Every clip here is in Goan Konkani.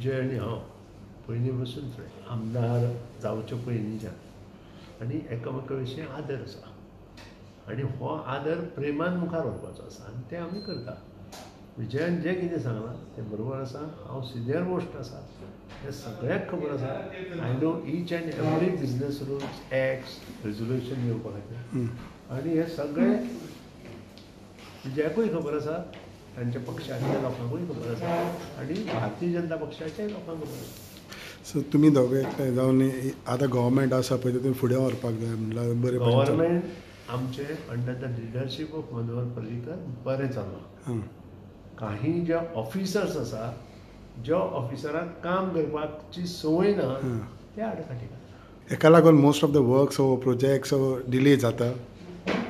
विजय आनी हांव पयलीं पसून फ्रेंड, आमदार जावचे पयलींच्यान, आनी एकामेका विशीं आदर आसा आनी हो आदर प्रेमान मुखार व्हरपाचो आसा आनी तें आमी करता. विजयान जें कितें सांगलां तें बरोबर आसा. हांव सिनियर मोस्ट आसा हें सगळ्यांक खबर आसा. I know each and every business rules, acts, resolution येवपा खातीर, आनी हें सगळें विजयाकूय खबर आसा, तांच्या पक्षाच्या लोकांकूय खबर आसा आनी भारतीय जनता पक्षाच्याय लोकांक खबर आसा. सो तुमी दोगे एकठांय जावन आतां गव्हर्मेंट आसा पळय तें फुडें व्हरपाक जाय म्हणल्यार बरें. गव्हर्मेंट आमचें under the leadership of Manohar Parrikar बरें चल्लां. काही जे ऑफिसर्स आसा, ज्या ऑफिसरांक काम करपाची संवय ना, ते आडकाठी घालता. हेका लागून most of the works or projects delay जाता.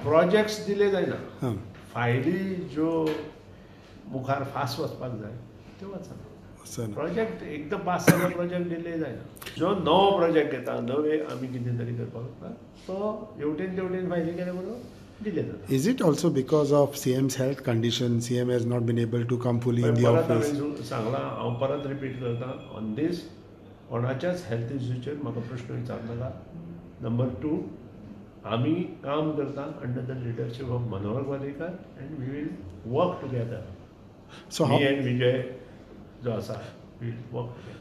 प्रोजेक्ट्स डिले जायना, फायली ज्यो मुखार फास्ट वचपाक जाय त्यो वचना. प्रोजेक्ट एकदम पास जालो प्रोजेक्ट डिले जायना. जो नवो प्रोजेक्ट येता, नवे आमी कितें तरी करपाक वता, तो हेवटेन तेवटेन फायली केल्या बरोबर डिले जाता. Is it also because of CM's health condition? CM has not been able to come fully in the office. हांवें सांगलां, हांव परत रिपीट करता ऑन दीस, कोणाच्याच हेल्थ इश्यूचेर म्हाका प्रश्न विचारनाका. नंबर 2, आमी काम करता under the leadership of Manohar Parrikar and we will work together. So me and Vijay जो आसा,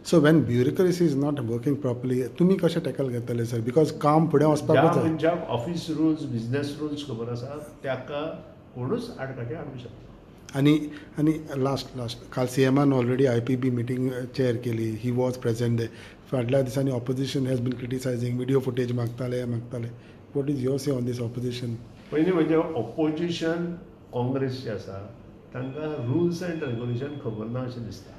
so when bureaucracy is not working properly, तुमी कशें टॅकल करतले सर? Because काम फुडें वचपाक ज्या मनशाक ऑफिस रुल्स, बिजनेस रुल्स खबर आसा ताका कोणूच आडकाठी हाडूंक शकना. आनी आनी लास्ट लास्ट काल सीएमान already IPB meeting chair केली, he was present. फाटल्या दिसांनी opposition has been criticising, video footage मागताले मागताले. What is your say on this opposition? पयलीं म्हणजे ऑपोजिशन काँग्रेस जे आसा तांकां रुल्स एंड रेगुलेशन खबर ना अशें दिसता.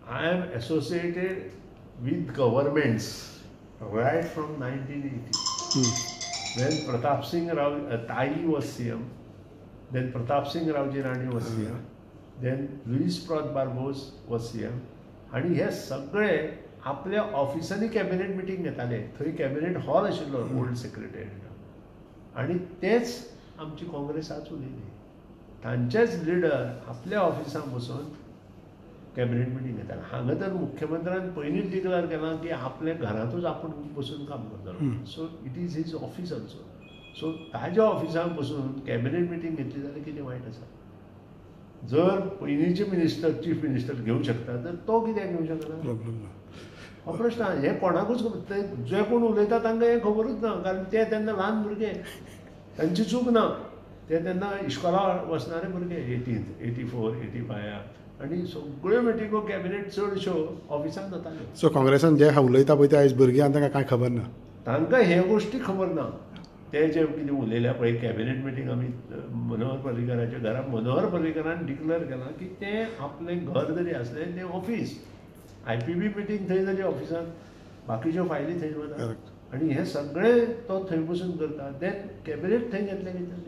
I am associated with governments right from 1980. When Pratap Singh Rao Tai was CM, then Pratap Singh Raoji Rane was CM, then Luis Prot Barbosa was CM. आनी हे सगळे आपल्या ऑफिसांनी कॅबिनेट मिटींग घेताले. थंय कॅबिनेट हॉल आशिल्लो ओल्ड सेक्रेटेरिएट, आनी तेच आमची काँग्रेस आज उलयली. तांचेच लिडर आपल्या ऑफिसांत बसून कॅबिनेट मिटींग घेताले. हांगा तर मुख्यमंत्र्यान पयलींच डिक्लेर केलां की आपल्या घरांतूच आपूण बसून काम करतलो. So it is his office also. So ताज्या ऑफिसांत बसून कॅबिनेट मिटींग घेतली जाल्यार कितें वायट आसा? जर पयलींचे मिनिस्टर, चीफ मिनिस्टर घेवंक शकता तर तो कित्याक घेवंक शकना? हो प्रश्न. हें कोणाकूच खबर, जे कोण उलयता तांकां हें खबरूच ना, कारण ते तेन्ना ल्हान भुरगे, तांची चूक ना. ते तेन्ना इश्कोला वचणारे भुरगे, 84, 85, आनी सगळ्यो मिटिंगो कॅबिनेट चडश्यो ऑफिसांत जाताल्यो. सो काँग्रेसान जे उलयता पळय ते आयज भुरग्यांक तांकां कांय खबर ना, तांकां हे गोश्टी खबर ना. ते जे कितें उलयल्या पळय कॅबिनेट मिटींग आमी मनोहर पर्रीकराच्या घरा, मनोहर पर्रीकरान डिक्लेर केलां की तें आपलें घर जरी आसलें तें ऑफीस, IPB meeting थंय जाली ऑफिसांत, बाकीच्यो फायली थंय वता आनी हें सगळें तो थंय बसून करता. देन कॅबिनेट थंय घेतलें कितें?